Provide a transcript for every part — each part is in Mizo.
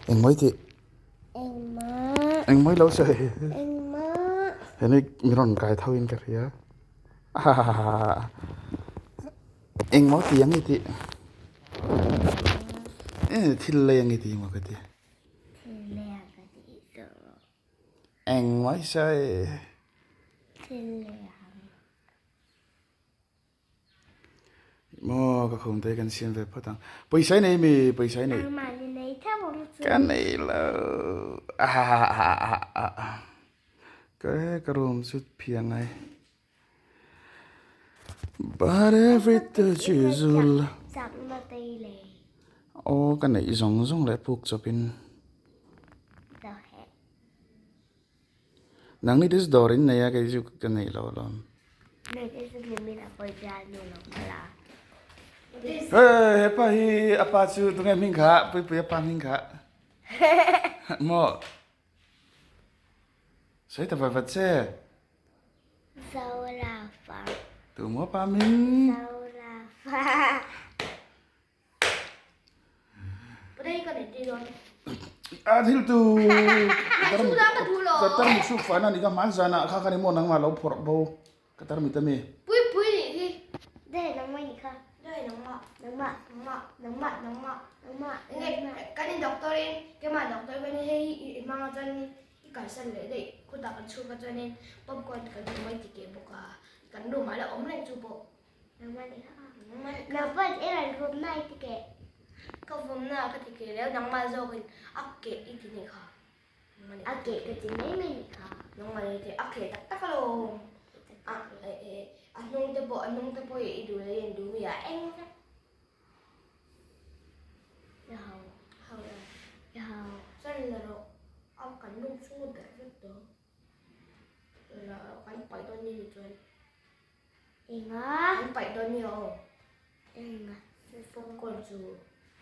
Engmah i tih? Engmah. Engmah i lo sawi? Engmah. Heni mi rawn kai tho in ka hria. Engmaw ti ang i tih? Thil lei ang i tih maw ka ti? Thil lei ang ka tih chu. Engmah i sawi? Thil lei ang. Maw ka khum te kan siam ve phawt ang. Pawisa i nei mi? Pawisa i nei? Nangmah ni nei tho ang chu. Ka nei lo. Ka ka room chu phiang ai. But every touch is a Chakna te i lei. Aw ka neih zawng zawng leh puk chawpin. Nang ni te chu dawr in nei a kei chu ka neih lo alawm. Nei te chu nimin a pawi bial nu lo kal a. Hey hepa hi a pa chu tunge hming kha Puipui a pa hming kha maw sawi ta vat vat che. Zorafa. Tu maw pa hming? Zorafa. A thil tu ka tarmit suk fai na ni ka hman zan ah kha khan emaw nangmah lo phawrh bo ka tarmit a mi. Pui pui nih hi. Dai nangmah nih kha. Dai nangmah. Nangmah. Nangmah. Nangmah. Nangmah. Nangmah. Nge kan in doctor in keimah doctor kan hei i hmang a chuan i kalsan leh daih khutah kan chhuk a chuanin popcorn kan hmu mai ti ke bawk a kan room ah la awm reng chu pawh. Nangmah nih kha. Nangpawh i rawn vawm na i ti keh. Ka vawm na ka ti keh leu nangmah zawkin a keh i ti nih kha. A keh ka ti mai mai nih kha. Nangmah nih ti a keh tak tak alawm. A a hnung te pawh a hnung te pawh i duh leh i duh mi a eng vek. I hau. Hau lo. I hau. Chuan la rawh a kan lung chhung ber vek tawh. La rawh kan paih dawn ni chuan. Enga? An paih dawn nia aw. Enga? Popcorn chu.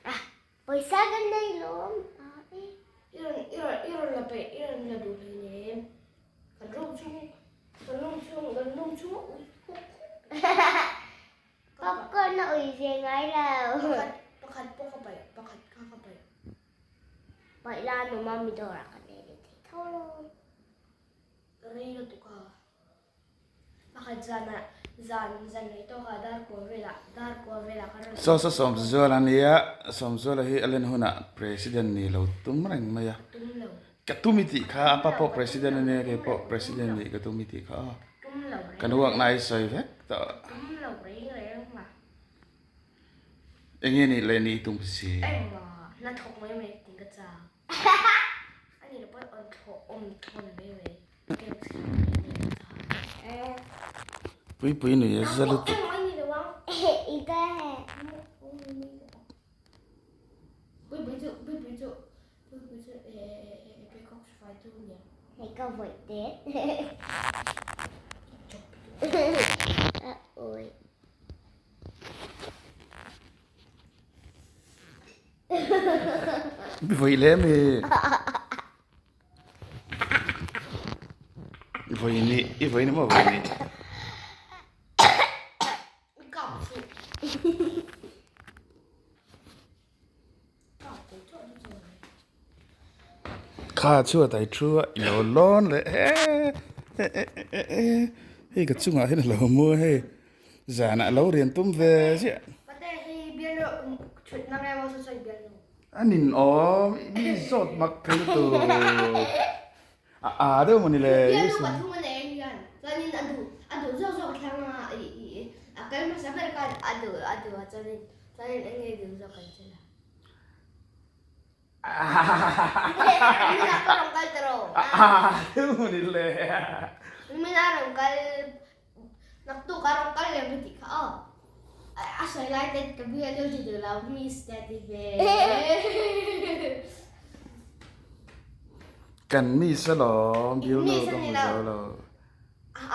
Ah, pawisa kan nei lawm. Ah, e. I rawn, i rawn, i rawn la peih, i rawn la duh hlei nem. Kan room chhung, kan room chhung, kan room chhung a ui khuk khuk. Popcorn a ui ve ngai lo. Pakhat, pakhat pawh ka paih, pakhat kha ka paih. Paih la nu mami dawrah kan nei leh thei tho lawm. Rei lutuk a. Pakhat zanah zan zan rei tawkah dar kua velah dar kua velah ka rawn Saw saw Sawmzuala a nia, Sawmzuala hi a len hunah President ni lo tum reng mai a. Ka tum lo. Ka tum i tih kha, a pa pawh President a nia, kei pawh President nih ka tum i tih kha aw. Tum lo reng. Ka nuakna i sawi vek tawh. Tum lo reng reng ma. Enge nih leh nih i tum si? Engmah, hna thawk mai mai ting ka chak. A nih loh pawn awn thlawh awm thawn mai mai. Puipui nui a za lutuk. Vawi leh mi. I vawi ni, i vawi ni maw vawi ni. Kha chhuat ai thu a i lo lawn leh he hei ka chungah hian a lo mu a hei zanah a lo rian tum ve ziah. A nin awm mi zawt mak thei lutuk a a deuh mawni le a deuh mawni le. A sawi lai te ka bial deuh ti duh lo miss te a ti ve. Kan miss alawm bial nu ka hmu zo lo.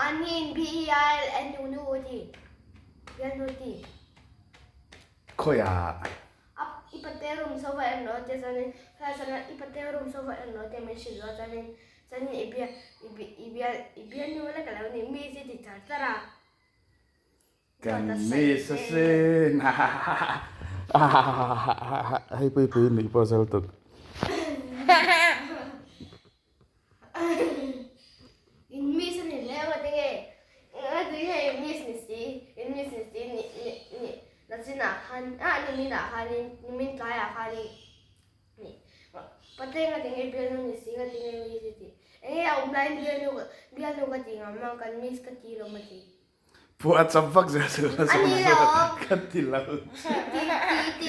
An hi in B E I L N U nu ti bial nu ti. Khawiah? I pate room sofa en rawh tia chuanin kha chuan i pate room sofa en rawh tia min hrilh rual chuanin chuanin i bial i bial i bial nu lek a lo ni miss i ti char char a. Kan miss a sin hei pui pui nuih pawh zal tuk. Nazinah khan ah niminah khanin nimin tlaiah khanin Pate nga tinge bialnu ni si nga tinge mi si ti enge a awm laiin bialnu bialnu ka ti ngam ang kan miss ka ti lo ma ti. Pu a cham vak zel chu a Ani lo. Ka ti lo.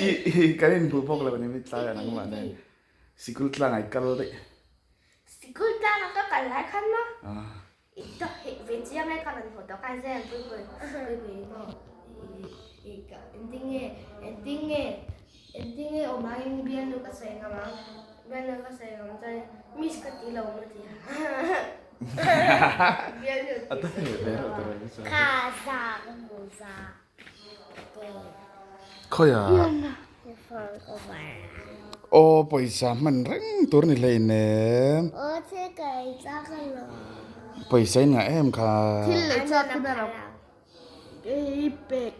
I i kan in hmu bawk lo ni mi tlai ah nangmah nen sikul tlang ai kal daih. Sikul tlang ah ka kal lai khan maw? I ta heh ve chiang e ka rawn hmu tawh kha zel pui pui pui pui maw i i ka engtin nge engtin nge engtin nge awm angin bialnu ka sawi ngam ang bialnu ka sawi ngam chuan miss ka ti lo maw ti bialnu A ta heh ve reuh ta reng chuan. Kha za ka hmu za te. Khawiah? Phone cover. Aw pawisa hman reng tur ni hleinem. Aw thil ka ei chak alawm. Pawisa in ngah em kha. Thil lei chak hun a lo ei pek.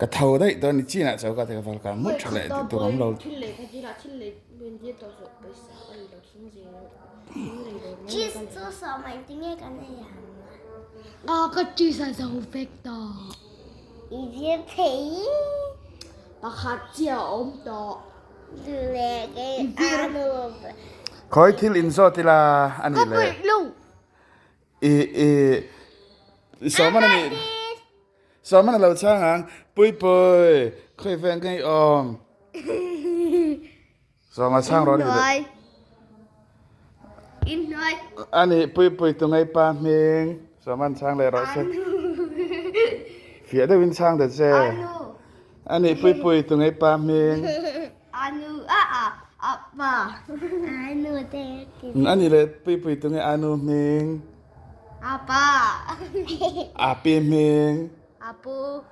Ka tho daih dawn ni chinah chaw ka ti ka val ka mut tha leh tih tur awm lo. Thil lei ka dil a thil lei min dil tawh zawh pawisa ka ei lo thing zel thing lei lo mai. Cheese chu sawm ang tinge kan ei ang. A ka cheese a zo vek tawh. I zir thei. Pakhat chiah a awm tawh. Leh kei a nu. Khawi thil in zawt ila a nih le. Ka peih lo. I i sawman a nih. Sawman a lo chhang ang. Puipui khawi veng ka i awm. Sawma chhang rawh a nih le. Inhnuai. A nih Puipui tungai pa hming. Sawman chhang leh rawh se. Fiah deuhin chhang ta che. A nih Puipui tungai pa hming. Anu a a a pa. Anu te. A nih leh Puipui tungai anu hming. Apa. Api hming. Apu.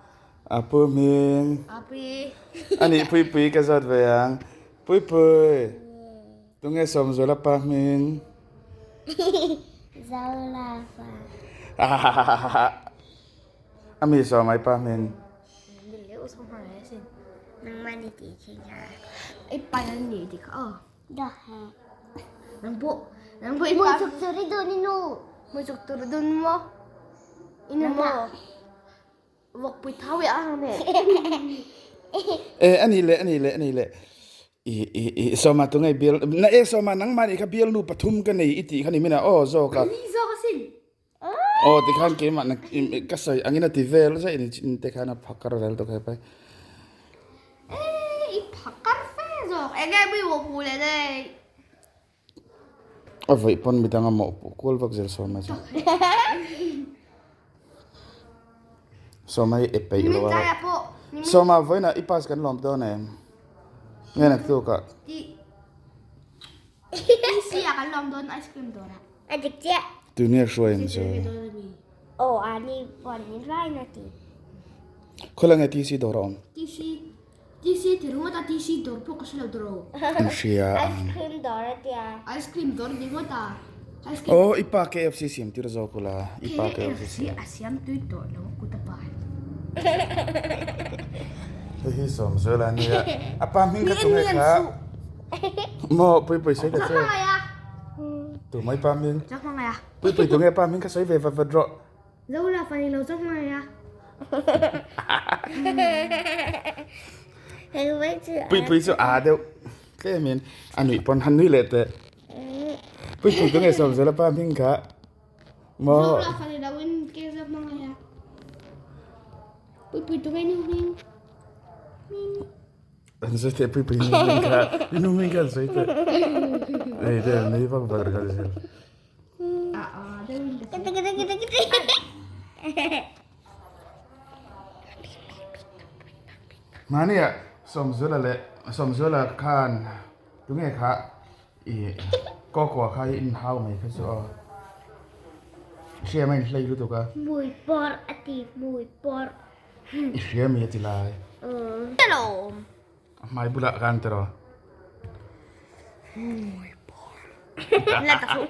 A pu hming. A pi. A nih Puipui ka zawt ve ang. Puipui, tunge Sawmzuala pa hming? Zola pa. A mi Sawmai pa hming? Nangmah ni tih thin kha. I pa an ni tih kha aw. Dahe. Nang pawh, nang pawh i pa. Mui chuk tur i dun i nu. Mui chuk tur i dun maw? I nu maw? Vawkpui thau i ang nen. E ani le ani le ani le i i i soma tu ngai bial na e soma nang mani kha bial nu pathum ka nei i ti kha ni mina o zo ka Ni zo ka sin. O ti khan ke ma na ka sai angina ti vel zai ni chin te khan a phakar vel to khai pai. E i phakar fe zo. Enge mi wo pu le dei. A vaih pawn midang a mawh pawh kual vak zel sawm a chu. Sawma hi e peih lo a. Sawma vawiinah i pass kan lawm dawn em? Nge naktuk ah? TC ah kan lawm dawn ice cream dawr ah. A dik chiah. Tunge hruai ang chu? Aw a ni pawn ni vai na ti. Khawilai nge TC dawr a awm? TC TC ti ringawt a TC dawr pawh ka hre lo tawh. An hria ang. Ice cream dawr a tia. Ice cream dawr ni ngawt a. Ice cream. Oh i pa KFC siam tir zawk ula. I pa KFC siam. KFC a siam tui tawh lo a kut a pa. Hei hi sawm zual a nia. A pa hming kha tunge kha. Maw pui pui sawi ta che. Tu mai pa hming. Pui pui tunge pa hming kha sawi ve vat vat rawh. Zo la fa ni lo zawk mai a. Pui pui chu a deuh tlem in a nuih pawn han nui leh teh. Pui pui chu nge sawm zel a pa hming kha. Maw. Zo la fa ni lo in ke zawk mai a. Pui pui tu nge nu hming. An sawi teh pui pui nu hming kha. Nu hming kha an sawi teh. Ei te nui vak vak ringawt zel. Mahnia Sawmzuala leh Sawmzuala khan tunge kha ih kawkua kha hi inhau mai kha chu aw hriam a inhlei lutuk a. Hmui pawrh a ti hmui pawrh. I hria mi a ti lai. A hmai bulah khan tiraw. Hmui pawrh. La ta chu.